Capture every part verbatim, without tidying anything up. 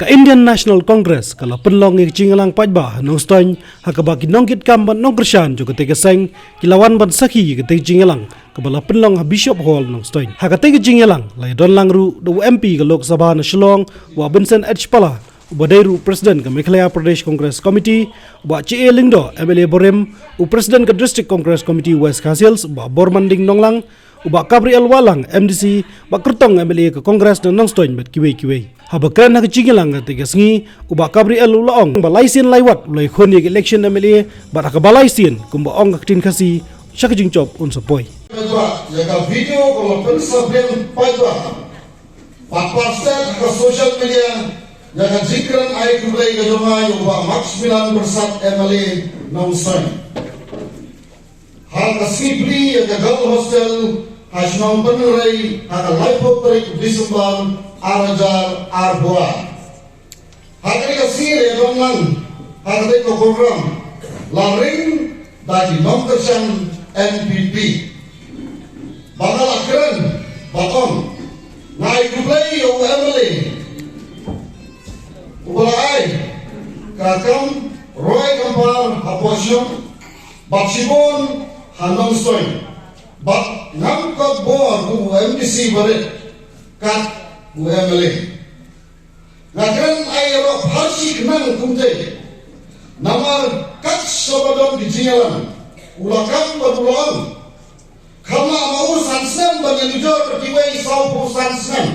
Ka Indian National Congress ka la pynlong ïa ka jingïalang paidbah ha Nongstoiñ, ha kaba ki nongkitkam bad nongkyrshan jong katei ka seng ki la wan ban sakhi ïa katei ka jingïalang kaba la pynlong ha Bishop Hall, Nongstoiñ. Ha katei ka jingïalang la ïadon lang ruh da u M P ka Lok Sabha na Shillong, Bah Vincent H Pala, uba dei ruh u President ka Meghalaya Pradesh Congress Committee, Bah J A Lyngdoh, M L A barim, u President ka District Congress Committee West Khasi Hills, Bah Bormanding Nonglang, u Bah Gabriel Wahlang, M D C, Bah Kyrtong, M L A ka Congress na Nongstoiñ bad kiwei kiwei. Haba kren ha ka jingïalang katei ka sngi, u Bah Gabriel u la ong ba lai sien lai wat u la ïakhun ïa ka election M L A, bad ha kaba lai sien, kumba ong ka ktien Khasi, sha ka jingjop un sa poi. Ïa ka video ka la pynsaphriang paidbah, bad parstet ha ka social media ïa ka jingkren ai khublei ka jong nga ïa u Bah Maximilan Byrsat, M L A Nongstoiñ, ha ka sngi plie ïa ka Girl Hostel ha shnong Pynrei ha ka laiphew tarik December ar hajar arphew ar. Ha kane ka sngi la ïadon lang ha katei ka program, la ring da ki nongkyrshan N P P. Ba nga la kren bad ong, nga ai khublei ïa u M L A uba la ai ka kam roi kam par hapoh shnong bad shibun ha Nongstoiñ, bad ngam kot bor kum u M D C barit kat u M L A. Nga kren ai ïa u pharshi khnang kumtei. Namar kat shaba don ki jingïalang, u la kam bad u la ong, khamma ma u san snem ban ïanujor bad kiwei sawphew san snem.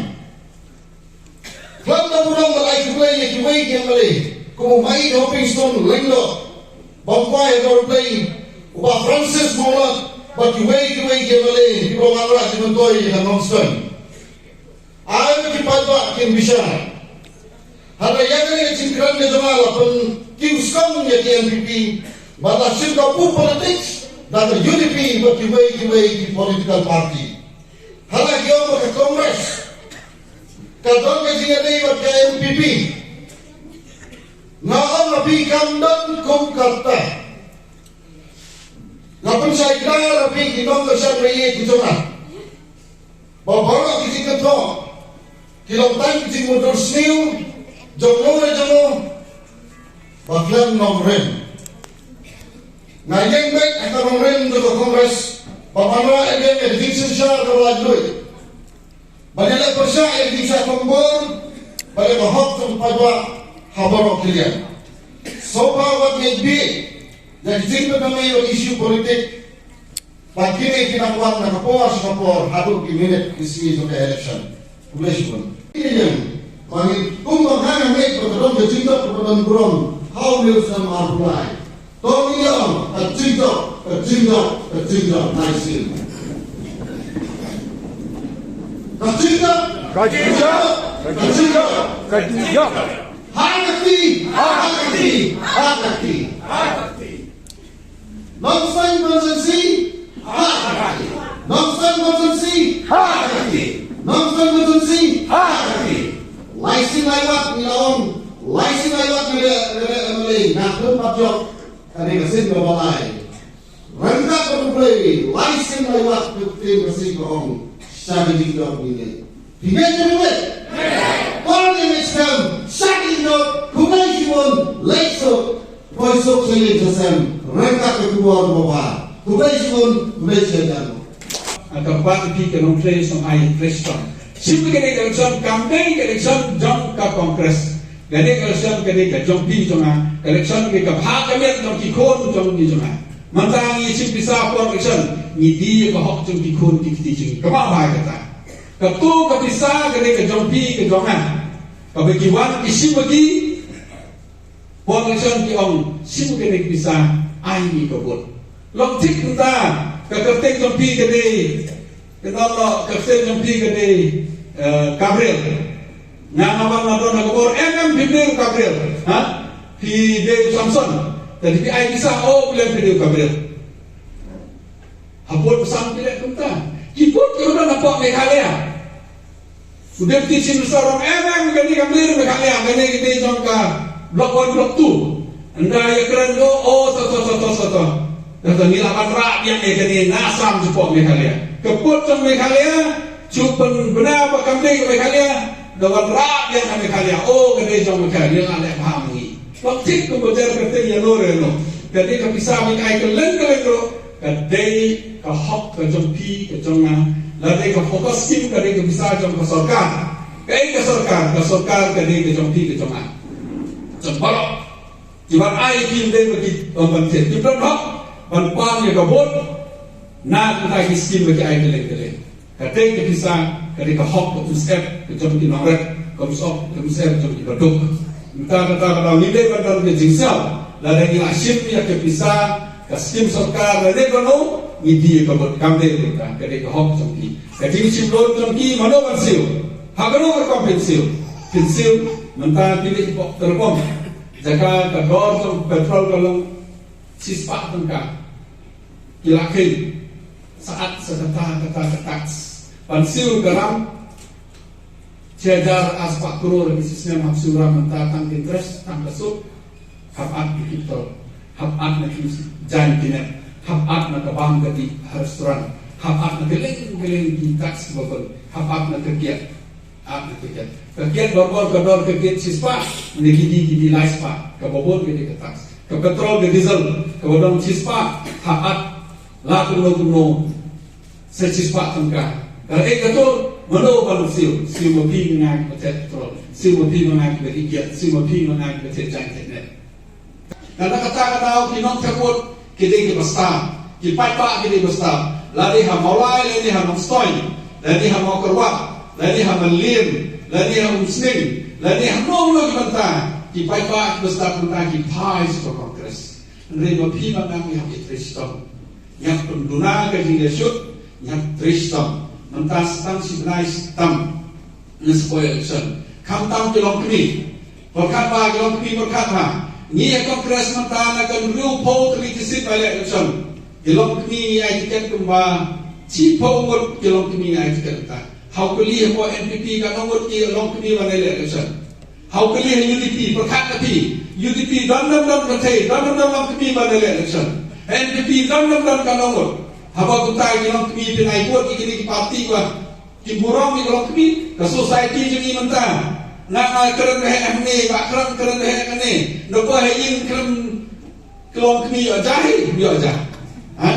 Khlem da burom ban ai khublei ïa kiwei ki M L A, kum u Maieit Hopingstone Lyngdoh, bym kwah ïa ka role play, u Bah Francis Mawlot, bad kiwei kiwei ki M L A kiba la wanrah jingmyntoi ïa ka Nongstoiñ. Ai ki paidbah kin bishar. Haba ïa kane ka jingkren ka jong nga la pynkiew skhem ïa ki N P P, bad la shim kabu politics da ka U D P bad kiwei kiwei ki political party. Haba ki ong ba ka Congress ka don ka jingïadei bad ka N P P, nga ong ïa phi, kam don kum kata. Nga pynshai kdar ïa phi ki nongkyrshan ri ki jong nga, ba baroh ki jingkynthoh ki long tang ki jingmutdur sniew jong no re jong no ba khlem nongrim. Nga ïeng beit ha ka nongrim jong ka Congress ba mano ïa ka jingsynshar kaba laitluid, ba ïaleh pyrshah ïa ka jingshah kombor bad ïa ka hok jong ka paidbah ha baroh ki liang. Sngewbha wat ngeit bieit ïa ki jingpynmih ïa ki issue politik. Ba kine ki nang wan na ka por sha ka por haduh ki minit ki sngi jong ka election. Khublei shibun. Ki liang ba ngi, kumba nga nga ngeit ba ka don ka jingdon, ba ka don burom ha u Nongstoiñ ar phew lai. To ngin ïa ong ka jingdon, ka jingdon, ka jingdon. Nice. Ka jingdon. Ka jingdon. Ka jingdon. Ka jingdon. Ha ka kti. Ha ka kti. Ha ka kti. Nongstoiñ Constituency, ha ka kti. Nongstoiñ Constituency, ha ka kti. Nongstoiñ Constituency, ha ka kti. Lai sien lai wat ngi la ong, lai sien lai wat ngi la, ngi la, ngi la, nga khlem pat jop kane ka sien kaba lai. Ryngkat bad U Blei, lai sien lai wat ka ktien ka sngi ka ong, sha ka jingdon ngi leit. Phi ngeit ne phim ngeit? Ngeit. Khublei shibun, sha ka jingdon, khublei shibun, leit suk, poi suk sha ïing sha sem, ryngkat ka khubor kaba bha. Khublei shibun, khublei shihajar nguh. Ka ban phi ka nongtrei song ai election. Shim kane ka election kam dei ka election jong ka Congress. Kane ka election ka dei ka jong phi jong nga. Ka election ka dei ka bha ka miat jong ki khun jong phi jong nga. Mynta ngi shim pisa por election, ngi die ïa ka hok jong ki khun ki kti jong ngi. Kaba bha kata. Kato ka pisa ka dei ka jong phi ka jong nga. Kaba ki wan ki shim ïa ki por election ki ong, shim kane ka pisa, ai ngi ka vote. Long thik mynta, ka kyrteng jong phi ka dei, ka don lo, ka kyrteng jong phi ka dei, eh, Gabriel. Nga nga wan nga don ha ka bor, em em phi dei u Gabriel. Ha? Phi dei u Samson. Te phi ai pisa, oh, phi leh phi dei u Gabriel. Ha vote ba sam phi leh kumta. Ki vote ki don hapoh Meghalaya. U Deputy Chief Minister u ong, em em, kane kam dei Meghalaya, kane ka dei jong ka Block One, Block Two. Ynda ïa kren ko, oh, to, to, to, to, to, to. Kata ngi lah ban rah biang ïa kane na Assam shapoh Meghalaya. Ka vote jong Meghalaya, shu pynbna ba kam dei ka Meghalaya. Da wanrah ïa ka Meghalaya, oh, ka dei jong Meghalaya, ïa la leh bha ma ngi. Long thik kumba jer ka tei ïa no re no. Ka dei ka pisa ba ngi ai kylleng kylleng ruh, ka dei ka hok ka jong phi ka jong nga. Lada dei ka FOCUS scheme ka dei ka pisa jong ka sorkar. Kaei ka sorkar, ka sorkar ka dei ka jong phi ka jong nga. Jong baroh. Ki ban ai ki ym dei ba ki ban ban thied. Ki ban hok ban pang ïa ka vote. Na kata ki scheme ba ki ai kylleng kylleng. Ka dei ka pisa, ka dei ka hok ka tus ep, ka jong ki nongrep, ka tus ep, ka tus ep jong ki baduk. Mynta kata ka daw ngi dei ban don ka jingsiaw. Lada ngi la shim ïa ka pisa, ka scheme sorkar, lada dei kano, ngi die ka vote, kam dei mynta, ka dei ka hok jong ki. Ka jingshim loan jong ki, mano ban siew. Ha kano ka kam phin siew. Phin siew, mynta phi dei ki pok telepon. Jaka ka dor jong petrol ka long shispah tyngka. Ki la kheiñ. Syaid sa kata, kata ka tax. Ban siew ka ram shi hajar arspah klur ki shisnem, hap siew ram mynta tang interest, tang ka sut. Hap at na ki petrol. Hap at na ki jaiñ ki nep. Hap at na ka bam ka dih ha restaurant. Hap at na kylleng kylleng ki tax ba bun. Hap at na ka kiad. At na ka kiad. Ka kiad ba bun ka dor ka kiad shispah. Na ki dih ki dih lai spah. Kaba bun ka dih ka tax. Ka petrol ka diesel kaba don shispah, hap at la kumno kumno sa shispah tyngka. Ka dei kato, mano ban siew, siew ma phi ma nga kiba thied petrol, siew ma phi ma nga kiba dih kiad, siew ma phi ma nga kiba thied jaiñ thied nep. Kata kata ka daw ki nongthep vote ki dei kiba stad, ki paidbah ki dei kiba stad. Lane ha Mawlai, lane ha Nongstoiñ, lane ha Mawkyrwat, lane ha Mylliem, lane ha Umsning, lane ha no no ki bynta, ki paidbah kiba stad bynta ki phai sha ka Congress. Hynrei ma phi ma nga ngi hap ïatrei shitom. Ngi hap pynduna ka jingïashut, ngi hap trei shitom. Mynta sa tang shi bnai shitom. Ngi sa poi election. Khamtam ki longkmie. Pyrkhat bha ki longkmie, pyrkhat bha. Ngi ïa Congress mynta na ka hynriewphew tylli ki seat by election. Ki longkmie ngi ai tiket kumba shiphew ngut ki longkmie ngi ai tiket mynta. Ha u kylli hapoh N P P katno ngut ki longkmie ban leit election. Ha u kylli ha U D P, pyrkhat na phi. U D P don ne ym don kynthei, don ne ym don longkmie ban leit election. Ha N P P don ne ym don katno ngut. Haba kumta ki longkmie phin ai vote ïa kine ki party ba ki burom ïa ki longkmie. Ka society jong ngi mynta, nga nga kren ba heh hangne, ba kren kren ba heh hangne. Naba ha ïing kren ki longkmie ïoh ja hi, ïoh ja. Ha?